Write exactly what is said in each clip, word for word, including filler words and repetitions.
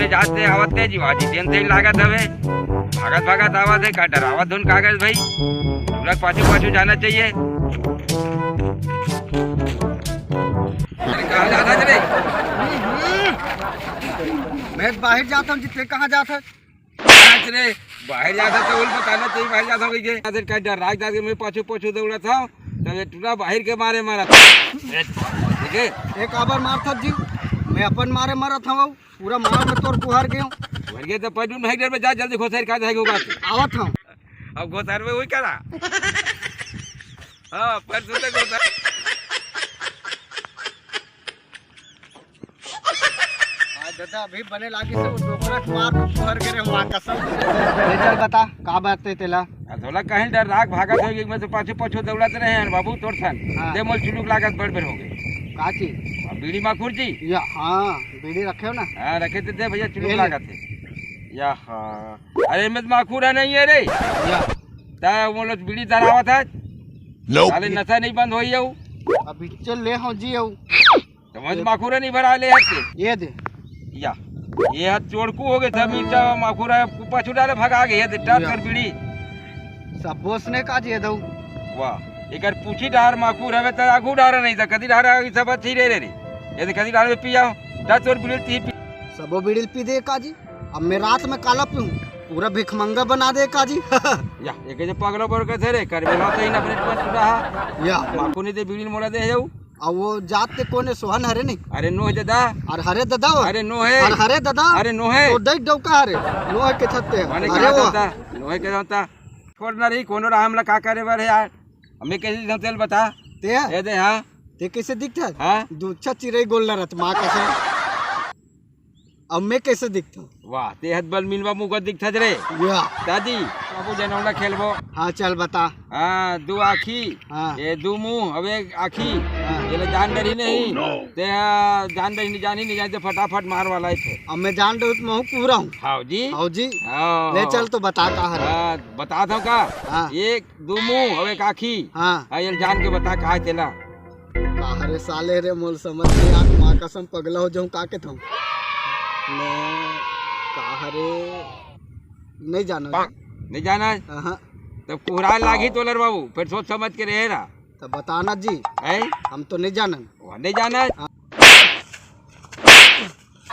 जात से आवत तेज, वाजी तेन तेज लागत हवे। भागत भागत आवत हे, का डरावत धुन कागज भाई। टूरा के पाछू पाछू जाना चाहिए। अरे, कहाँ जात हस रे? मैं बाहर जात हूँ जी, ते कहाँ जात हस? आज रे, बाहर जात हस तो उल बताना चाहिए, बाहर जात हूँ कहिके। आज का डर राख जाके मैं पाछू पाछू दौड़त हूँ, तब ये टूरा बाहर के मारे मारत। ठीक है? एक आबर मारत हस जी, मैं अपन मारे मारत हूँ। पूरा मार में तोर कुहर गेंव। कुहर गेंव तो पैदल नहीं डर में जा, जल्दी घोसर का जाएगा होगा। आवत हूँ। अब घोसर में वही करा। हाँ, पर सुनते घोसर। हाँ, दादा, अभी बने लागी से वो डोकरा के मार में कुहर गे रे, माँ कसम। ले चल बता, का बात हे तेला? आ, तोला कहीं डर राख भागत हो, एक में से पाछू पाछू दौड़त रहे हैं बाबू तोर सन। हाँ। दे मोल चुलुक लागत बड़ बेर हो गए। का चीज? आ, बीड़ी माखुर जी। या, हाँ, बीड़ी रखे हो ना? हाँ, रखे थे, दे भैया, चुलुक ले ले। लागत है। या, हाँ। अरे, में तो माखुर है नहीं है रे। या। ता वो लोग बीड़ी धरावत है। नो। साले नशा नहीं बंद होई है वो। अभी चल ले हो जी हो। तो मैं तो माखुर नहीं भरा ले हत्ते। ये दे। या। ये हाथ चोड़कू हो गए, सब मिर्चा माखुर है, पाछू डाले भगा गए, ये दे, टाट हाँ। कर बीड़ी। सब बोस ने का जे दऊ। वाह, एकर पूछी डार माखुर हवे त आगू डार नहीं त कदी डार आगे सब अच्छी रे रे रे। ये त कदी डार में पिया, ता तोर बीड़ी पी पी। सबो बीड़ी पी दे का जी। अब मैं रात में काला पीऊँ, पूरा भिखमंगा बना दे का जी। या, ये के जे पगलो बोल के थे रे, कर बेला तो ही ना अपने पर टूटा हा। या। माखुर नहीं दे बीड़ी मोला दे जाऊ। अब वो जात के कोने सोहन हरे नहीं? अरे नो है दादा। अरे हरे दादा वो? अरे नो है। अरे हरे दादा? अरे नो है। तो देख डौका हरे। नो है के छत्ते। माने अरे क्या वो। होता? नो है के होता? छोड़ ना रही, कोनो राह हमला का करे बर है यार? हमें कैसे दिखता तेल बता? ते? ये दे, हाँ। ते कैसे दिखता? हाँ? दू अच्छा चिरई गोल ना रहत, माँ कसम। अब मैं कैसे दिखता? वाह, ते हत बल मिलवा मुँह दिखता रे। या। दादी, बाबू जनौला खेलबो। हाँ, चल बता। हाँ, दू आँखी, हाँ। ये दू मुँह, अब एक आँखी, हाँ। ये ले जान डरी नहीं। Oh, no। ते, हाँ, जान डरी नहीं, जान ही नहीं जाए, ते फटाफट मार वाला है थे। अब मैं जान डरूँ तो मैं हूँ पूरा हूँ। हाँ जी। हाँ जी। हाँ, ले हाँ। चल तो बता का हरे। हाँ, बता दो का? हाँ। एक दू मुँह, अब एक आँखी। हाँ। हाँ, ये जान के बता का है तेला। का हरे साले रे, मोल समझ नहीं आत, माँ कसम पगला हो जाऊँ का के थम। मैं का हरे नहीं जाना। नहीं जाना है? हाँ। तब कुहरा लागी तोलर बाबू, फिर सोच समझ के रहे ना। तब बताना जी। हैं? हम तो नहीं जानन। वो नहीं जाना है? हाँ।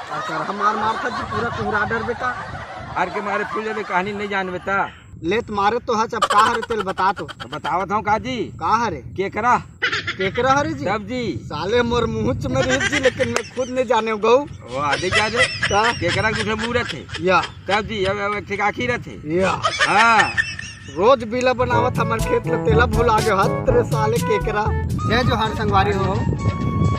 और सर, हम मार मार था जी, पूरा कुहरा डर बेटा। हार के मारे फूल जाबे, कहानी नहीं जानबे ता। लेत मारे तो हच, अब का हरे तेल बता तो। तो बतावत हूँ का जी? का हरे? केकरा। केकरा हरे जी? तब जी। साले मोर मुँह में रही जी, लेकिन मैं खुद नहीं जाने गऊ। वो आदि क्या दे? का? केकरा के दूसरे मुँह रहते। या। तब जी, अब, अब एक ठे आँखी रहते। या। हाँ। रोज बीला बनावत हमर खेत में, तेला भुला गयो हत रे साले केकरा। जय जोहार संगवारी हो।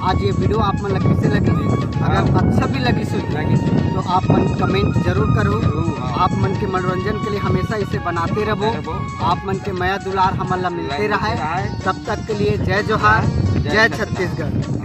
आज ये वीडियो आप मन ला कैसे लगी? अगर हाँ। अच्छा भी लगी सो, लगी सो। तो आप मन कमेंट जरूर करो। जरूर, हाँ। आप मन के मनोरंजन के लिए हमेशा इसे बनाते रहो। रहो। आप मन के मया दुलार हमन ला मिलते मिलते रहे। रहे। तब तक के लिए जय जोहार, जय जय छत्तीसगढ़। छत्तीसगढ़।